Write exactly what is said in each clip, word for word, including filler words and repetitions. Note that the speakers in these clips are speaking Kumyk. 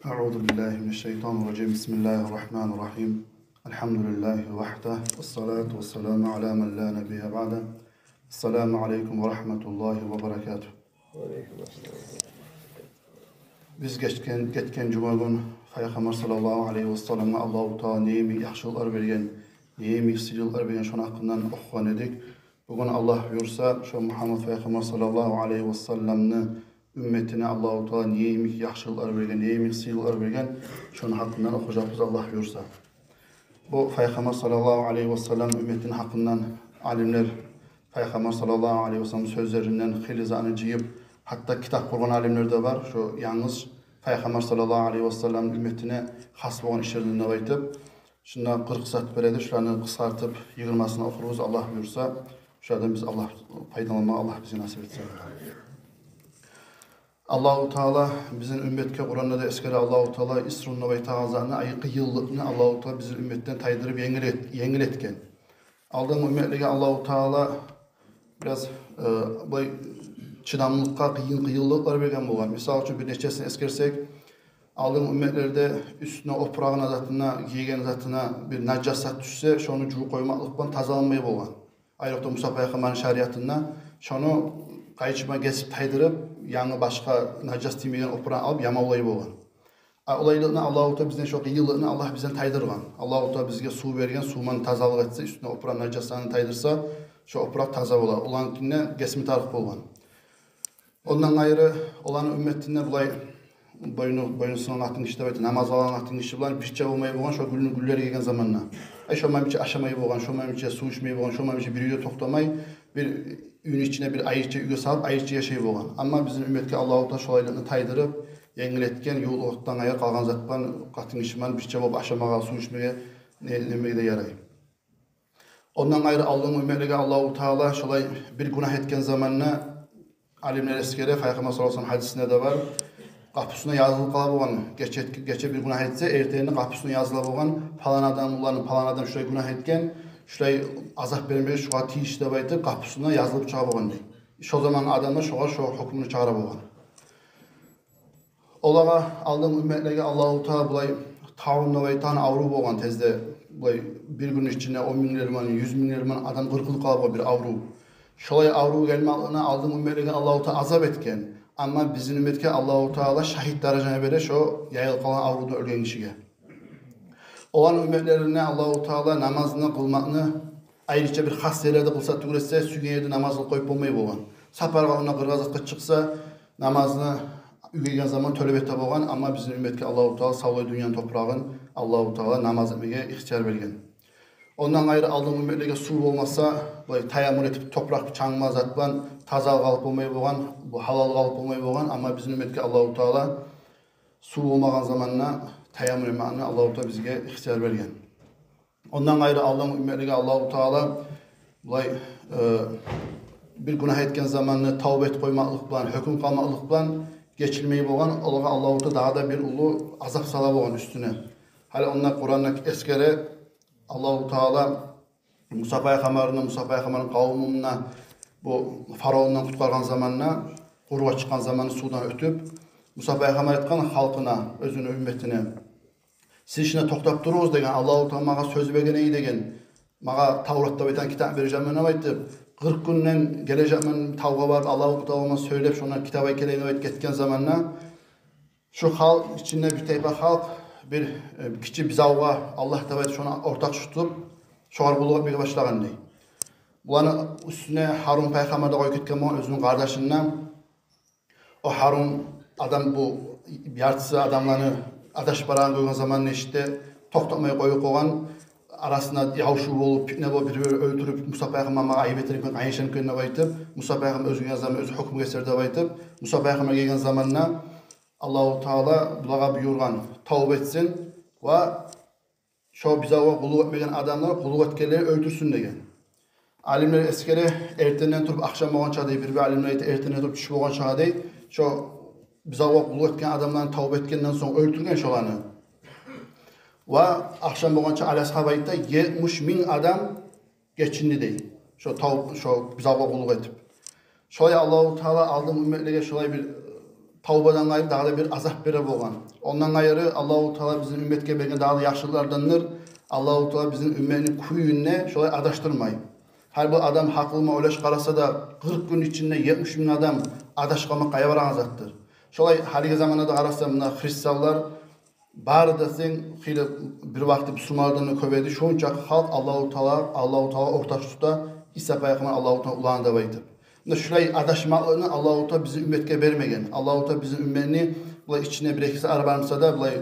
أعوذ بالله من الشيطان الرجيم. بسم الله الرحمن الرحيم. الحمد لله وحده، والصلاة والسلام على من لا نبي بعده. السلام عليكم ورحمة الله وبركاته. Биз гечген, гетген жума гюн Пайхаммар саллаллагьу алайгьи васалламгъа Аллагьу Таала не йимик яхшылыкълар берген, не йимик сыйлыкълар берген, шону гьакъындан охугъан эдик. Бугюн, Аллагь буюрса, шо Мугьаммат Пайхаммар саллаллагьу алайгьи васалламны умметине Аллагьу Таала не йимик яхшылыкълар берген, не йимик сыйлыкълар берген, шону гьакъындан охужакъбыз, Аллагь буюрса. Бу Пайхаммар саллаллагьу алайгьи васаллам умметини гьакъындан алимлер Пайхаммар саллаллагьу алайгьи васаллам сёзлеринден хыйлы затны жыйып, гьатта китап къургъан алимлер де бар. Шо янгыз Пайхаммар саллаллагьу алайгьи васаллам умметине хас болгъан ишлерден деп айтып, шунда къыркъ зат бар эди, шуланы къысгъартып, йигирмасын охурбуз, Аллагь буюрса. Шулардан биз, Аллагь, пайдаланмагъа Аллагь бизге насип этсин. Аллагьу Таала бизин умметге, Къуранда да эсгере Аллагьу Таала, исрун деп айтагъан затны, ай, къыйынлыкъны Аллагьу Таала бизин умметден тайдырып, енгил эт-, енгил этген. Алдынгъы умметлеге Аллагьу Таала бираз, э, булай чыдамлыкъгъа къыйын, къыйынлыкълар берген болгъан. Мисал учун, бир нечесин эсгерсек, алдынгъы умметлерде уьстюне опурагъына, затына, гийген затына бир нажас зат тюшсе, шону жувуп къоймакълыкъ булан тазаланмай болгъан. Айрокъда Муса пайхаммарны шариатында шону къайчы булан гесип тайдырып, янгы башгъа нажас тиймеген опурагъын алып ямавлай болгъан. А олайлыкъны Аллагьу Таала бизден, шо къыйынлыкъны Аллагь бизден тайдыргъан. Аллагьу Таала бизге сув берген, сув булан тазалыкъ этсе, уьстюне опурагъан нажасланы тайдырса, шо опуракъ таза бола. Оланыки гесме тарыкъ болгъан. Ондан къайры, оланы умметинде булай бойну, бойну сынгъан къатын гиши деп айта, намаз къылагъан къатын гиши булан бирче болмай болгъан, шо гюнню гюнлери гелген заманда. Ай, шо булан бирче ашамай болгъан, шо булан бирче сув ичмей болгъан, шо булан бирче бир уьйде токътамай, бир уьйню ичине бир айрыча уьйге салып, айрыча яшай болгъан. Амма бизин умметге Аллагьу Таала шолайлыкъны тайдырып, енгил этген, ювукълукъдан къайры къалгъан зат булан, къатын гиши булан бирче болуп ашамагъа, сув ичмеге, не, немеге де ярай. Ондан къайры, алдынгъы умметлеге Аллагьу Таала шолай бир гюнагь этген заманда, алимлер эсгере, Пайхаммар саллаллагьу алайгьи васаллам гьадисинде де бар, къапусуна язылып къала болгъан, гече, гече бир гюнагь этсе, эртенинде къапусуна языла болгъан: палан адам, уланы, палан адам шулай гюнагь этген, шулай азап бермеге шогъар тийишли деп айтып, къапусуна язылып чыгъа болгъан дей. Шо заман адамлар шогъар шо гьукмуну чыгъара болгъан. Олагъа, алдынгъы умметлеге Аллагьу Таала булай таун деп айтагъан аврув болгъан тезде, булай бир гюнню ичинде он минглер булан, юз минглер булан адам къыркъылып къала болгъан бир аврув. Шолай аврув гелмекликден алдынгъы умметлеге Аллагьу Таала азап этген. Амма бизин умметге Аллагьу Таала шагьит даражаны бере шо яйылып къалгъан аврувдан оьлген гишиге. Оланы умметлерине Аллагьу Таала намазны къылмакъны айрыча бир хас ерлерде къылса тюгюл эсе, сюйген ерде намаз къылып къоюп болмай болгъан. Сапаргъа, онда къыргъа, затгъа чыкъса, намазны уьйге гелген заман тёлеп эте болгъан. Амма бизин умметге Аллагьу Таала савлай дюньяны топурагъын Аллагьу Таала намаз этмеге ихтияр берген. Ондан къайры, алдынгъы умметлеге сув болмаса, булай таяммум этип, топуракъ чангма, зат булан тазалыкъ алып болмай болгъан, бу гьалаллыкъ алып болмай болгъан. Амма бизин умметге Аллагьу Таала сув болмагъан заманда таяммум этмекни Аллагьу Таала бизге ихтияр берген. Ондан къайры, алдынгъы умметлеге Аллагьу Таала булай, э, бир гюнагь этген заманда тавба этип къоймакълыкъ булан, гьёкюнюп къалмакълыкъ булан гечилмей болгъан, олагъа Аллагьу Таала дагъы да бир уллу азап сала болгъан уьстюне. Гьали онда Къуранда эсгере, Аллагьу Таала Муса пайхаммарны, Муса пайхаммарны къавумун бу фараондан къутгъаргъан заманда, къургъа чыкъгъан заманда сувдан оьтюп, Муса пайхаммар айтгъан халкъына, оьзюню умметине: «Сиз шунда токътап туругъуз, — деген, — Аллагьу Таала магъа сёз берген эди, — деген. — Магъа Таврат деп айтагъан китап бережекмен деп айтып, къыркъ гюнден гележекмен тавгъа барып, Аллагьу Таала булан сёйлеп, шондан китап алып гелейим деп айтып гетген заманда, шу халкъ ичинде бир тайпа халкъ бир, э, гиччи бузавгъа Аллагь деп айтып, шону ортакъ тутуп, шогъар къуллукъ этмеге башлагъан», — дей. Буланы уьстюне Гьарун пайхаммар да къоюп гетген болгъан оьзюню къардашын. О Гьарун адам бу яртысы адамланы адашып барагъанын гёрген заманда, эшитди, токътатмай къоюп къойгъан, арасында ябушув болуп, питне болуп, бир-бирин оьлтюрюп, Муса пайхаммар магъа айып этер экен, айышар экен деп айтып, Муса пайхаммар оьзю гелген заманда оьзю гьёкюм гесер деп айтып, Муса пайхаммар гелген заманда Аллагьу Таала булагъа буюргъан, тавба этсин ва шо бузавгъа къуллукъ этмеген адамлар къуллукъ этгенлерин оьлтюрсюн деген. Алимлер эсгере, эртенден туруп ахшам болгъанча дей, бир-бир алимлер айта, эртенден туруп тюш болгъанча дей, шо бузавгъа къуллукъ этген адамланы тавба этгенден сонг оьлтюрген шоланы. Ва ахшам болгъанча, Али асгьаб айта, етмиш минг адам гечинди дей, шо тав-, шо бузавгъа къуллукъ этип. Шолай Аллагьу Таала алдын умметлеге шолай бир тавбадан къайры дагъы да бир азап бере болгъан. Ондан къайры Аллагьу Таала бизин умметге берген дагъы да яхшылыкълардандыр. Аллагьу Таала бизин умметни кюйюн де шолай адашдырмай. Гьар бир адам гьакъылман ойлашып къараса да, къыркъ гюн ичинде етмиш минг адам адашып къалмакъ къайда барагъан затдыр. Шолай гьалиги заманда да къараса, муна христианлар бары да сен хыйлы бир вакъти бусурманлардан да кёп эди, шончакъы халкъ Аллагьу Таала, Аллагьу Таала ортакъчы тута, Иса пайхаммар Аллагьу Таала уланы деп айтып. Муна шулай адашмакълыкъны Аллагьу Таала бизин умметге бермеген. Аллагьу Таала бизин умметни булай ичинде бир-экиси ар бармаса да, булай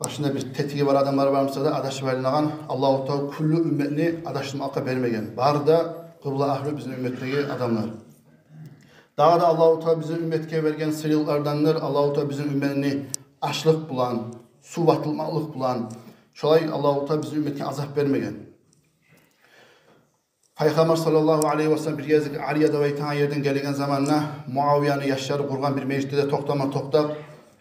башында бир тетиги бар адамлар бармаса да, адашып айланагъан, Аллагьу Таала кюллю умметни адашдырмакъгъа бермеген. Бары да къыбла агьлю бизин умметдеги адамлар. Дагъы да Аллагьу Таала бизин умметге берген сыйлыкълардандыр. Аллагьу Таала бизин умметни ачлыкъ булан, сув ватылмакълыкъ булан, шолай Аллагьу Таала бизин умметге азап бермеген. Пайхаммар саллаллагьу алайгьи васаллам бир гезик Алия деп айтагъан ерден гелеген заманда Муавияны яшлары къургъан бир межитде де токътама токътап,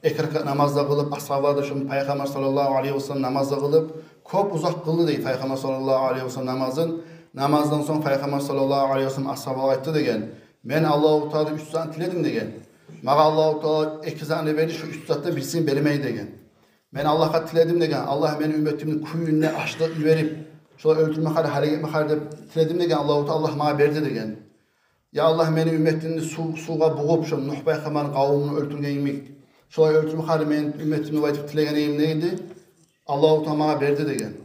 эки ракаат намаз да къылып, асгьабалар да шо Пайхаммар саллаллагьу алайгьи васаллам намаз да къылып, кёп узакъ къылды дей Пайхаммар саллаллагьу алайгьи васаллам намазын. Намаздан сонг Пайхаммар саллаллагьу алайгьи васаллам асгьабалагъа айтды деген: «Мен Аллагьу Тааладан уьч затны тиледим, — деген. — Магъа Аллагьу Таала эки затны берди, шо уьч затдан бирисин бермей», — деген. «Мен Аллагьгъа тиледим, — деген, — Аллагь, мени умметимни кюйюнде ачлыкъ йиберип, шолай оьлтюрме гьали, гьалек этме гьали деп тиледим, — деген, — Аллагьу Таала, Аллагь магъа берди», — деген. «Я Аллагь, мени умметимни сув, сувгъа бугъуп, шо Нугь пайхаммарны къавумун оьлтюрген йимик, шолай оьлтюрме гьали мени умметимни», — деп айтып тилеген эдим, — дейди. — Аллагьу Таала магъа берди», — деген.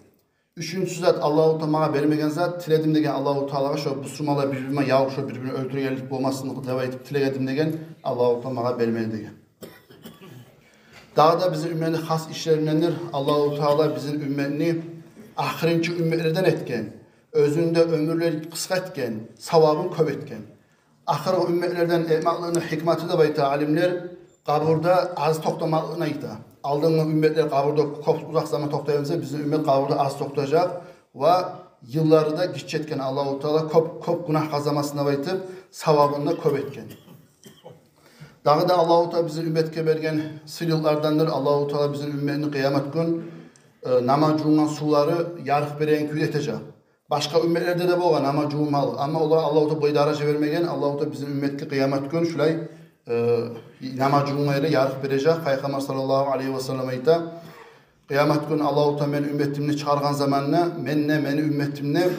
«Уьчюнчю зат, Аллагьу Таала магъа бермеген зат, тиледим, — деген, — Аллагьу Таалагъа, шо бусурманлар бир-бирине яв, шо бир-бирин оьлтюргенлик болмасын деп айтып тилеген эдим, — деген, — Аллагьу Таала магъа бермеди», — деген. Дагъы да бизин умметни хас ишлериндендир. Аллагьу Таала бизин умметни ахырынчы умметлерден этген, оьзюню де оьмюрлерин къысгъа этген, савабын кёп этген. Ахыргъы умметлерден этмакълыкъны гьикматы деп айта алимлер, къабурда аз токътамакълыкъны айта. Алдынгъы умметлер къабурда кёп узакъ заман токътай эсе, бизин уммет къабурда аз токътажакъ ва йыллары да гиччи этген, Аллагьу Таала кёп, кёп гюнагь къазанмасын деп айтып, савабын да кёп этген. Дагъы да Аллагьу Таала бизин умметге берген сыйлыкълардандыр. Аллагьу Таала бизин умметни къыямат гюн, э, намаз жувунгъан сувлары ярыкъ береген кюйде этежек. Башгъа умметлерде де болгъан намаз жувунмакълыкъ. Амма олар Аллагьу Таала бу даража бермеген. Аллагьу Таала бизин умметге къыямат гюн шулай, э, намаз жувунгъан ерде ярыкъ бережек. Пайхаммар саллаллагьу алайгьи васаллам айта: «Къыямат гюн Аллагьу Таала мени умметимни чыгъаргъан заманда, мен де, мени умметим де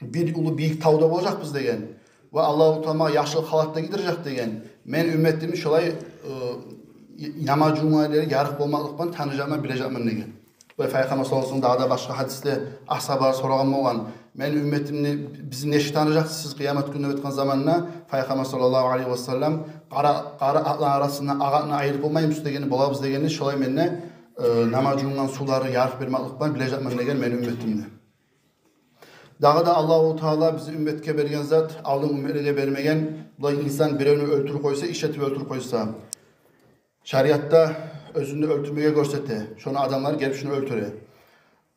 бир уллу бийик тавда болажакъбыз, — деген, — ва Аллагьу Таала магъа яшыл халат да гийдирежек, — деген. — Мен умметимни шолай, э, намаз жувунгъан ерлери ярыкъ болмакълыкъ булан таныжакъман, билежекмен», — деген. Ва Пайхаммар саллаллагьу алайгьи васаллам дагъы да башгъа гьадисде асгьабалар сорагъан болгъан: «Мени умметимни бизин нечик таныжакъсыз сиз къыямат гюню?» — деп айтгъан заманда Пайхаммар саллаллагьу алайгьи васаллам: «Къара, къара атланы арасында акъ атны айырып болмаймысыз?» — дегенде, «Болабыз», — дегенде, «Шолай мен де, э, намаз жувунгъан сувлары ярыкъ бермакълыкъ булан билежекмен, — деген, — мени умметимни». Дагъы да Аллагьу Таала бизин умметге берген зат, алдын умметлеге бермеген, булай инсан биревню оьлтюрюп къойса, иш этип оьлтюрюп къойса, шариатда оьзюн де оьлтюрмеге гёрсете, шону адамлар гелип шону оьлтюре.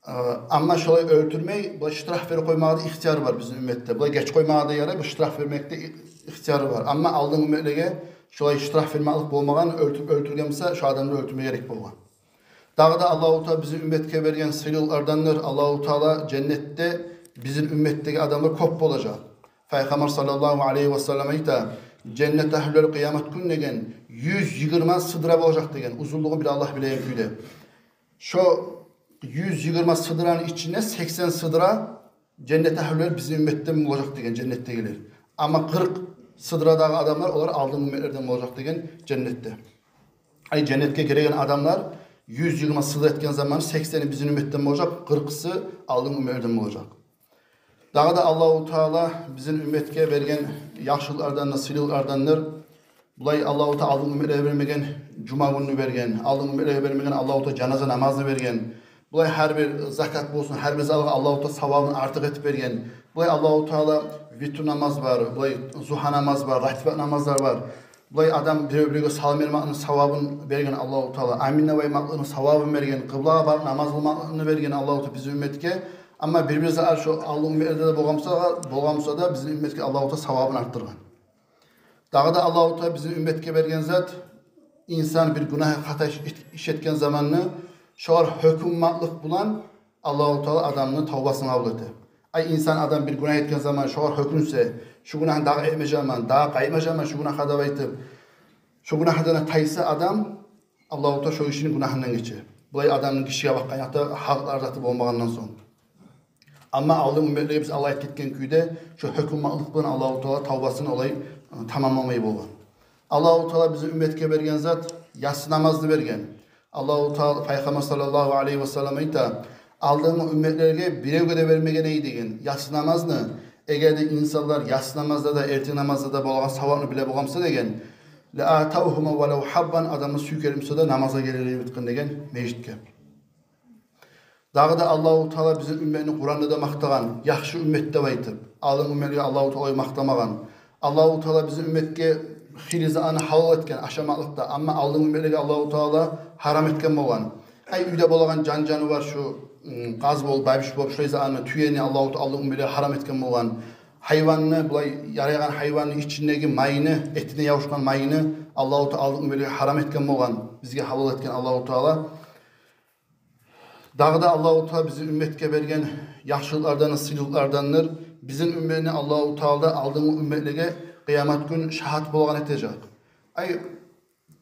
Э, амма шолай оьлтюрмей, булай штраф берип къоймагъа да ихтияр бар бизин умметде. Булай гечип къоймагъа да ярай, бу штраф бермекде и-, ихтияр бар. Амма алдын умметлеге шолай штраф бермакълыкъ болмагъан, оьлтюр-, оьлтюрген буса, шо адамны оьлтюрме герек болгъан. Дагъы да Аллагьу Таала бизин умметге берген сыйлыкълардандыр. Аллагьу Таала женнетде бизин умметдеги адамлар кёп болажакъ. Пайхаммар саллаллагьу алайгьи васаллам айта: «Женнет агьлюлер къыямат гюн, — деген, — юз йигирма сыдра болажакъ, — деген, — узунлугъун бир Аллагь билеген кюйде. Шо юз йигирма сыдраны ичинде сексен сыдра женнет агьлюлер бизин умметден болажакъ, — деген, — женнетдегилер. Амма къыркъ сыдрадагъы адамлар, олар алдын умметлерден болажакъ, — деген, — женнетде». Ай, женнетге гиреген адамлар юз йигирма сыдра этген заманы сексени бизин умметден болажакъ, къыркъысы алдын умметлерден болажакъ. Дагъы да Аллагьу Таала бизин умметге берген яхшылыкълардан да, сыйлыкълардандыр. Булай Аллагьу Таала алдын умметлеге бермеген жума гюнню берген, алдын умметлеге бермеген Аллагьу Таала жаназа намазны берген. Булай гьар бир закат болсун, гьар бир затгъа Аллагьу Таала савабын артыкъ этип берген. Булай Аллагьу Таала витру намаз бар, булай зугьа намаз бар, ратибат намазлар бар. Булай адам бирев-биревге салам бермакъны савабын берген Аллагьу Таала, амин деп айтмакълыкъны савабын берген, къыблагъа барып намаз къылмакълыкъны берген Аллагьу Таала бизин умметге. Амма бир-бир зат шо алдын умметлерде де болгъан буса, болгъан буса да, бизин умметге Аллагьу Таала савабын артдыргъан. Дагъы да Аллагьу Таала бизин умметге берген зат, инсан бир гюнагь, хата иш, иш этген заманны шогъар гьёкюнмакълыкъ булан Аллагьу Таала адамны тавбасын къабул эте. Ай, инсан, адам бир гюнагь этген заман шогъар гьёкюнсе, шу гюнагьны дагъы этмежекмен, дагъы къайтмажакъман шу гюнагьгъа деп айтып, Шо гюнагьындан тайса адам, Аллагьу Таала шо гишини гюнагьындан гече. Булай адамны гишиге бакъгъан якъда гьакълар заты болмагъандан сонг. Амма алдын умметлеге биз алай айтып гетген кюйде, шо гьёкюнмакълыкъ булан Аллагьу Таала тавбасын олай, э, тамамламай болгъан. Аллагьу Таала бизин умметге берген зат, яссы намазны берген. Аллагьу Таала, Пайхаммар саллаллагьу алайгьи васаллам айта: «Алдынгъы умметлеге биревге де бермеген эди, — деген, — яссы намазны. Эгер де инсанлар яссы намазда да, эртен намазда да болагъан савапны биле болгъан буса, — деген, — ла атавгьума валав гьаббан, адамны сюйген буса да намазгъа гелер эди», — деген межитге. Дагъы да Аллагьу Таала бизин умметни Къуранда да макътагъан, яхшы уммет деп айтып, алдын умметлеге Аллагьу Таала макътамагъан. Аллагьу Таала бизин умметге хыйлы затны гьалал этген ашамакълыкъда, амма алдын умметлеге Аллагьу Таала гьарам этген болгъан. Ай, уьйде болагъан жан-жанывар, шу, м, къаз болуп, бабиш болуп, шулай затны, тюени Аллагьу Таала алдын умметлеге гьарам этген болгъан. Гьайванны, булай ярайгъан гьайванны ичиндеги майны, этине ябушгъан майны Аллагьу Таала алдын умметлеге гьарам этген болгъан, бизге гьалал этген Аллагьу Таала. Дагъы да Аллагьу Таала бизин умметге берген яхшылыкълардан, сыйлыкълардандыр. Бизин умметни Аллагьу Таала алдынгъы умметлеге къыямат гюн шагьат болагъан этежек. Ай,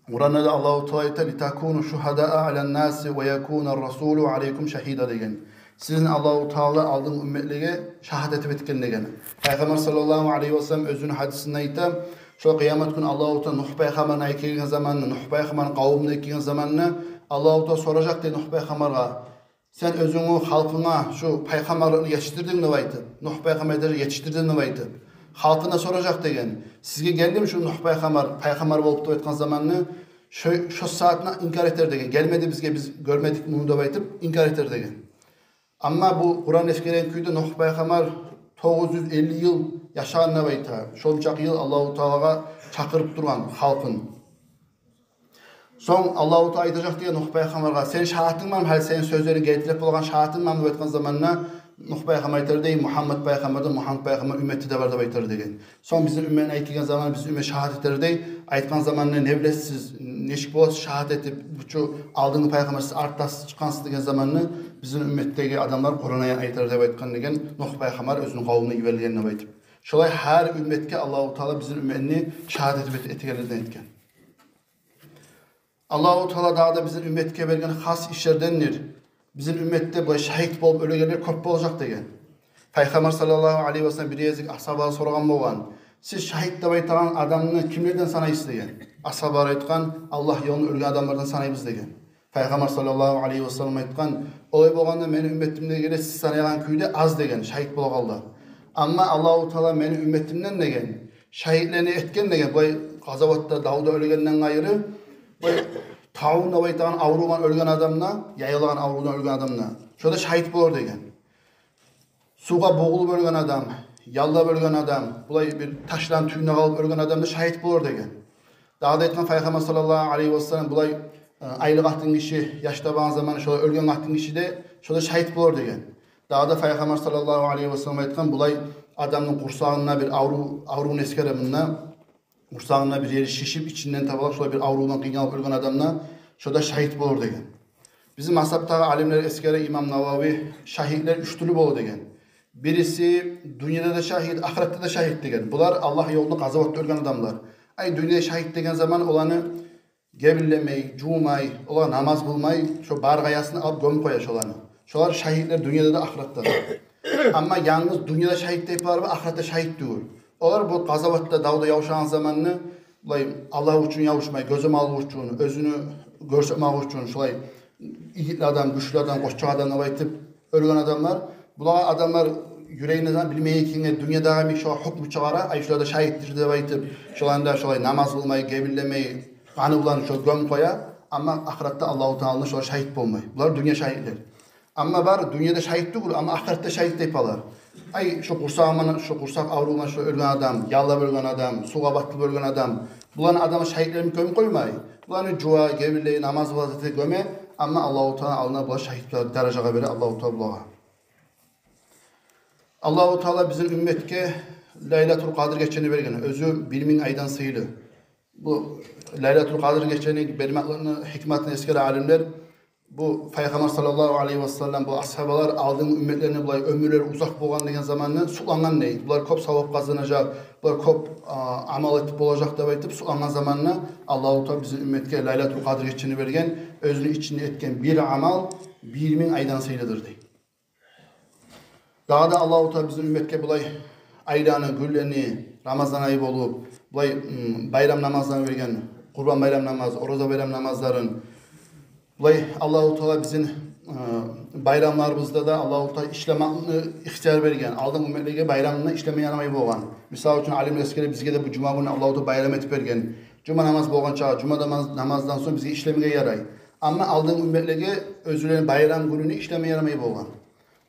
Къуранда да Аллагьу Таала айта: «Литакуну шугьадаа алан-наси ва якунар расулу алайкум шагьида», — деген. Сизин Аллагьу Таала алдын умметлеге шагьат этип этген деген. Пайхаммар саллаллагьу алайгьи васаллам оьзюню гьадисинде айта, шо къыямат гюн Аллагьу Таала Нугь пайхаммарны алып гелген заманны, Нугь пайхаммарны къавумун алып гелген заманны, Аллагьу Таала соражакъ дей Нугь пайхаммаргъа: «Сен оьзюнгню халкъынга шу пайхаммарлыкъны етишдирдинг?» — деп айтып. Нугь пайхаммар айтажакъ: «Етишдирдим», — деп айтып. Халкъына соражакъ деген: «Сизге гелдими шу Нугь пайхаммар пайхаммар болуп?» — деп айтгъан заманны, шо, шо сагьатны инкар этер деген. «Гелмеди бизге, биз гёрмедик муну», — деп айтып, инкар этер деген. Амма бу Къуран эсгерген кюйде Нугь пайхаммар тогъуз юз элли йыл яшагъан деп айта. Шончакъы йыл Аллагьу Таалагъа чакъырып тургъан халкъын. Сонг Аллагьу Таала айтажакъ деген Нугь пайхаммаргъа: «Сени шагьатынг бармы, гьали сени сёзлеринг гелтирип болагъан шагьатынг бармы?» — деп айтгъан заманда, Нугь пайхаммар айтар дей: «Мугьаммат пайхаммардан, Мугьаммат пайхаммар уммети де бар», — деп айтар деген. Сонг бизин умметни айтып гелген заманда, бизин уммет шагьат этер дей. Айтгъан заманда: «Не билесиз, нечик боласыз шагьат этип, бу чу алдынгъы пайхаммар, сиз артдасыз чыкъгъансыз?» — деген заманда, бизин умметдеги адамлар Къуран аятны айтар деп айтгъан деген, Нугь пайхаммар оьзюню къавумуна йиберилген деп айтып. Шолай гьар умметге Аллагьу Таала бизин умметни шагьат этип эт-, этегенлерден этген. Аллагьу Таала дагъы да бизин умметге берген хас ишлердендир. Бизин умметде булай шагьит болуп оьлегенлер кёп болажакъ деген. Пайхаммар саллаллагьу алайгьи васаллам бир гезик асгьабагъа сорагъан болгъан: «Сиз шагьит деп айтагъан адамны кимлерден санайсыз?» — деген. Асгьабалар айтгъан: «Аллагь ёлунда оьлген адамлардан санайбыз», — деген. Пайхаммар саллаллагьу алайгьи васаллам айтгъан: «Олай болгъанда мени умметимдегилер сиз санайгъан кюйде аз», — деген, шагьит болагъанлар. «Амма Аллагьу Таала мени умметимден, — деген, — шагьитлени этген, — деген, — булай къазаватда, давда оьлегенден къайры, булай таун деп айтагъан аврувдан оьлген адамны, яйылагъан аврувдан оьлген адамны, шо да шагьит болар», — деген. Сувгъа бугъулуп оьлген адам, яллап оьлген адам, булай бир ташланы тюбюнде къалып оьлген адам да шагьит болар деген. Дагъы да айтгъан Пайхаммар саллаллагьу алайгьи васаллам, булай, э, айлы къатын гиши, яш табагъан заманы шолай оьлген къатын гиши де, шо да шагьит болар деген. Дагъы да Пайхаммар саллаллагьу алайгьи васаллам айтгъан, булай адамны къурсагъында бир аврув, аврувну эсгере мунда, къурсагъында бир ери шишип, ичинден табалакъ, шолай бир аврувдан къыйналып оьлген адам да, шо да шагьит болар деген. Бизин мазгьабдагъы алимлер эсгере, имам Навави, шагьитлер уьч тюрлю болар деген. Бириси дюньяда да шагьит, ахыратда да шагьит деген. Булар Аллагь ёлунда къазаватда оьлген адамлар. Ай, дюньяда шагьит деген заман оланы гебинлемей, жувмай, олагъа намаз къылмай, шо бар къаясын алып гёмюп къоя шоланы. Шолар шагьитлер дюньяда да, ахыратда да. Амма янгыз дюньяда шагьит деп бар, ахыратда шагьит тюгюл. Олар бу къазаватда, давда ябушагъан заманны, булай Аллагь учун ябушмай, гёземаллыкъ учун, оьзюню гёрсетмек учун, шолай игитли адам, гючлю адам, къоччакъ адам деп айтып оьлген адамлар. Булагъа адамлар юрегинде зат билмей экенге, дюньядагъы йимик шогъар гьукму чыгъара, ай, шулар да шагьитдир деп айтып, шоланы да шолай намаз къылмай, гебинлемей, къаны булан шо гёмюп къоя. Амма ахыратда Аллагьу Таала алдында шолар шагьит болмай. Булар дюнья шагьитлер. Амма бар, дюньяда шагьит тюгюл, амма ахыратда шагьит деп алар. Ай, шу къурсагъы ман, шу къурсакъ авруву ман шу оьлген адам, яллап оьлген адам, сувгъа батылып оьлген адам. Буланы адамы шагьитлер йимик гёмюп къоймай. Буланы жува, гебинлей, намаз къыла, зат эте, гёме. Амма Аллагьу Таала алдында булар шагьит даражагъа бере Аллагьу Таала булагъа. Аллагьу Таала бизин умметге Лайлатул Къадр гечени берген. Оьзю бир минг айдан сыйлы. Бу Лайлатул Къадр гечени бермекликни гьикматын эсгере алимлер. Бу Пайхаммар саллаллагьу алайгьи ва саллам, бу асгьабалар алдынгъы умметлени булай оьмюрлери узакъ болгъан деген заманны сутлангъан дей. Булар кёп савап къазанажакъ, булар кёп, а, амал этип болажакъ деп айтып сутлангъан заманны Аллагьу Таала бизин умметге Лайлатул Къадр гечени берген, оьзюню ичинде этген бир амал бир минг айдан сыйлыдыр дей. Дагъы да Аллагьу Таала бизин умметге булай айланы, гюнлени, Рамазан ай болуп, булай, м, байрам намазларын берген, Къурбан байрам намаз, Ораза байрам намазларын. Булай Аллагьу Таала бизин, э, байрамларыбызда да Аллагьу Таала ишлемекни ихтияр берген. Алдын умметлеге байрамында ишлеме ярамай болгъан. Мисал учун, алимлер эсгере, бизге де бу жума гюню Аллагьу Таала байрам этип берген. Жума намаз болгъанча, жума намаз, намаздан сонг бизге ишлемеге ярай. Амма алдын умметлеге оьзлени байрам гюнюню ишлеме ярамай болгъан.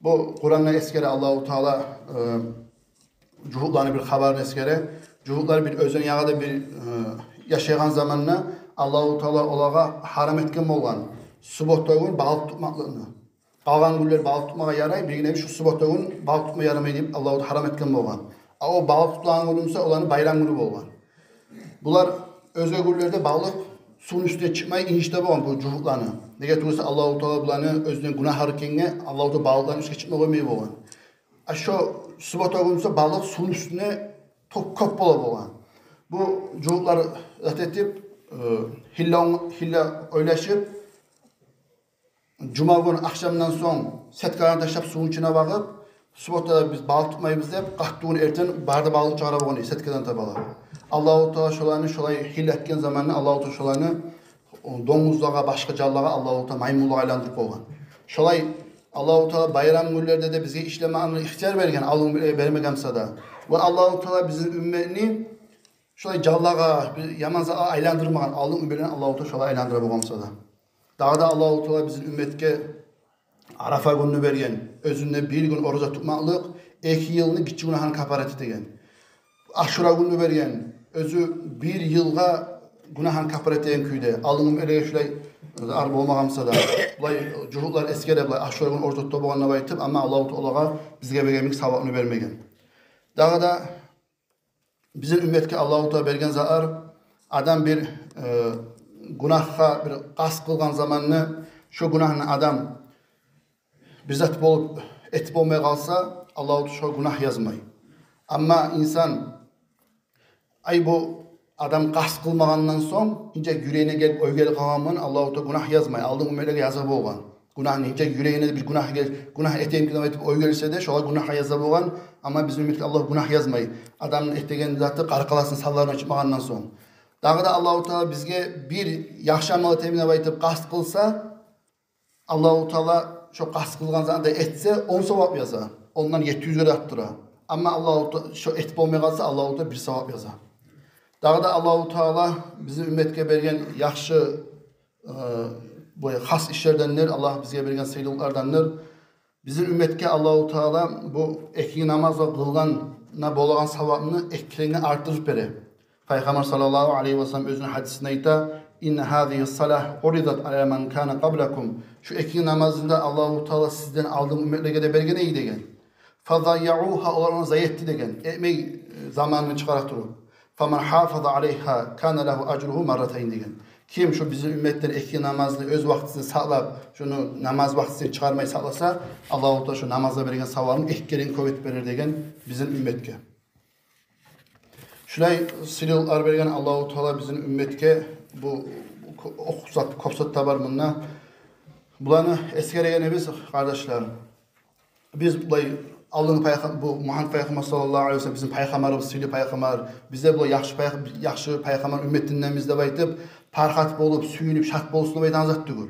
Бу Къуранда эсгере Аллагьу Таала, э, жугьутланы бир хабарын эсгере. Жугьутлар бир оьзен ягъада бир, э, яшайгъан заманда Аллагьу Таала олагъа гьарам этген болгъан суббота гюн балыкъ тутмакълыкъны. Къалгъан гюнлер балыкъ тутмагъа ярай, биргине бир шу суббота гюн балыкъ тутма ярамай деп Аллагьу Таала гьарам этген болгъан. А о балыкъ тутулагъан гюн буса оланы байрам гюню болгъан. Булар оьзге гюнлерде балыкъ сувну уьстюне чыкъмай инжите болгъан бу жугьутланы. Неге тюгюл эсе Аллагьу Таала буланы оьзюню гюнагьлары экенге Аллагьу Таала балыкъланы уьстге чыкъма къоймай болгъан. А шо суббота гюн буса балыкъ сувну уьстюне тёк кёп бола болгъан. Бу жугьутлар зат этип, э, гьилла, гьилла ойлашып, жума гюн ахшамдан сонг сеткаланы ташлап сувну ичине багъып, субботада биз балыкъ тутмайбыз деп, къаттыгюн эртен бары да балыкъны чыгъара болгъан эди сеткадан табалар. Аллагьу Таала шоланы шолай гьилла этген заманны Аллагьу Таала шоланы донгузлагъа, башгъа жанлагъа, Аллагьу Таала маймунлагъа айландырып къойгъан. Шолай Аллагьу Таала байрам гюнлерде де бизге ишлемекни ихтияр берген, алдын умметлеге бермеген буса да. Ва Аллагьу Таала бизин умметни шолай жанлагъа, бир яман затгъа айландырмагъан, алдын умметлени Аллагьу Таала шолай айландыра болгъан буса да. Дагъы да Аллагьу Таала бизин умметге Арафа гюнню берген, оьзюнде бир гюн ораза тутмакълыкъ эки йылны гиччи гюнагьын капарат этеген. Ашура гюнню берген, оьзю бир йылгъа гюнагьын капарат этеген кюйде. Алдын умметлеге шулай ар болмагъан буса да. Булай жугьутлар эсгере, булай Ашура гюн ораза тута болгъан деп айтып, амма Аллагьу Таала олагъа бизге берген йимик савапны бермеген. Дагъы да бизин умметге Аллагьу Таала берген затлар, адам бир, э, гюнагьгъа бир къаст къылгъан заманны, шо гюнагьны адам бир зат болуп этип болмай къалса, Аллагьу Таала шогъар гюнагь язмай. Амма инсан, ай, бу адам къаст къылмагъандан сонг, инче юрегине гелип, ой гелип къалгъан булан Аллагьу Таала гюнагь язмай, алдын умметлеге яза болгъан. Гюнагьны инче юрегине де бир гюнагь гел-, гюнагь этейим деп айтып ой гелсе де, шолай гюнагь яза болгъан. Амма бизин умметге Аллагь гюнагь язмай, адамны этеген заты къаркъарасыны санларына чыкъмагъандан сонг. Дагъы да Аллагьу Таала бизге бир яхшы амал этейим деп айтып къаст къылса, Аллагьу Таала шо къаст къылгъан затны да этсе, он савап яза. Ондан етти юзге де артдыра. Амма Аллагьу Та-, шо этип болмай къалса, Аллагьу Таала бир савап яза. Дагъы да Аллагьу Таала бизин умметге берген яхшы, э, бу хас ишлердендир, Аллагь бизге берген сыйлыкълардандыр. Бизин умметге Аллагьу Таала бу экинни намаз къылгъанда болагъан савапны эки керенге артдырып бере. Пайхаммар саллаллагьу алайгьи ва саллам оьзюню гьадисинде айта: «Инна гьазигьи ссалата уридат ала ман кана къаблакум». Шу экинни намазны да Аллагьу Таала сизден алдын умметлеге де берген эди деген. «Фазайяугьа», олар ону зая этди деген. Этмей, э, заманын чыгъара туруп. «Фаман гьафаза алайгьа кана лагьу ажругьу марратайн» деген. Ким шу бизин умметден экинни намазны оьз вакътисинде сакълап, шуну намаз вакътисинден чыгъармай сакъласа, Аллагьу Таала шу намазгъа берген савабын эки керен кёп этип берер деген бизин умметге. Шулай сыйлыкълар берген Аллагьу Таала бизин умметге, бу кё-, охусакъ, кёп зат да бар мунда. Буланы эсгерегенибиз, къардашлар, биз булай алдын пайхам-, бу Мугьаммад пайхаммар саллаллагьу алайгьи ва саллам бизин пайхаммарыбыз, сыйлы пайхаммар. Бизде булай яхшы пайх-, яхшы пайхаммар умметинденбиз деп айтып, парахат болуп, сююнюп, шат болсун деп айтагъан зат тюгюл.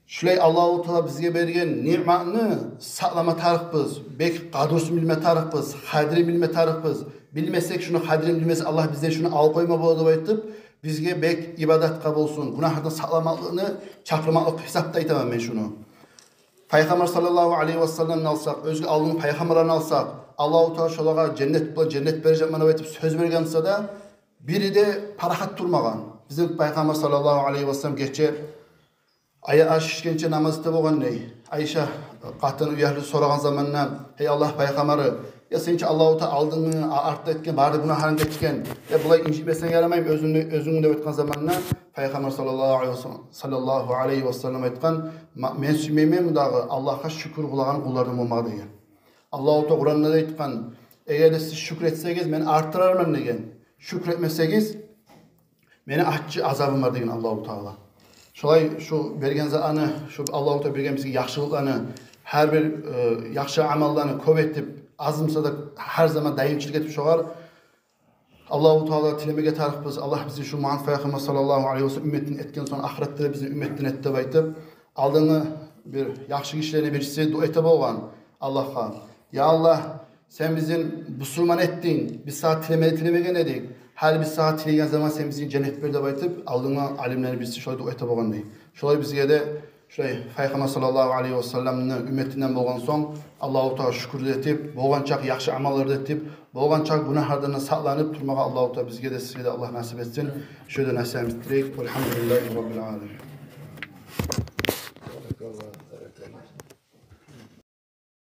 Шулай Аллагьу Таала бизге берген ниъматны сакълама тарыкъбыз, бек къадрусун билме тарыкъбыз, къадрин билме тарыкъбыз. Билмесек, шуну къадрин билмесек, Аллагь бизден шуну алып къойма бола деп айтып, бизге бек ибадатгъа болсун, гюнагьдан сакъламакълыкъны чакъырмакълыкъ гьисапда айтаман мен шуну. Пайхаммар саллаллагьу алайгьи ва салламны алсакъ, оьзге алдын пайхаммарланы алсакъ, Аллагьу Таала шолагъа женнет, бу женнет бережекмен деп айтып сёз берген буса да, бири де парахат турмагъан. Бизин пайхаммар саллаллагьу алайгьи ва саллам гече аягъы шишгенче намаз эте болгъан дей. Айша къатыны уьягьлюсю сорагъан заманда: «Гьей Аллагь пайхаммары, Я сен чи Аллагьу Таала алдынгны, а-, артда этген бары гюнагьларынгны гечген. Я булай инжитмесенг ярамаймы оьзюнгню, оьзюнгню деп айтгъан заманда Пайхаммар саллаллагьу алайгьи ва саллам, саллаллагьу алайгьи ва саллам айтгъан: «Ма-, мен сюймеймен дагъы Аллагьгъа шюкюр къылагъан къуллардан болмагъа», – деген. Аллагьу Таала Къуранда да айтгъан: «Эгер де сиз шюкюр этсегиз, мен арттырарман», – деген. «Шюкюр этмесегиз, мени аччы азабым бар», – деген Аллагьу Таала. Шолай шу берген затланы, шу Аллагьу Таала берген бизге яхшылыкъланы, гьар бир, э, яхшы амалланы кёп этип, аз буса да гьар заман даимчилик этип шогъар Аллагьу Тааладан тилемеге тарыкъбыз. Аллагь бизин шу Мугьаммад Пайхаммар саллаллагьу алайгьи ва саллам умметин этген сонг, ахыратда да бизин умметден эт деп айтып, алдынгы бир яхшы гишилени бириси дуа эте болгъан Аллагьгъа: «Я Аллагь, сен бизин бусурман этдинг, биз сагъа тилеме тилемеген эдик. Гьали биз сагъа тилеген заман сен бизин женнет бер», – деп айтып, алдынгы алимлени бириси шолай дуа эте болгъан дей. Шолай бизге де шолай Пайхаммар саллаллагьу алайгьи ва салламны умметинден болгъан сонг, Аллагьу Таалагъа шюкюр де этип, болгъан чакъы яхшы амаллар да этип, болгъан чакъы гюнагьлардан да сакъланып турмагъа Аллагьу Таала бизге де, сизге де Аллагь насип этсин. Шу ерде насигьатыбызны битдирейик. Валгьамдулиллагьи раббил аламин.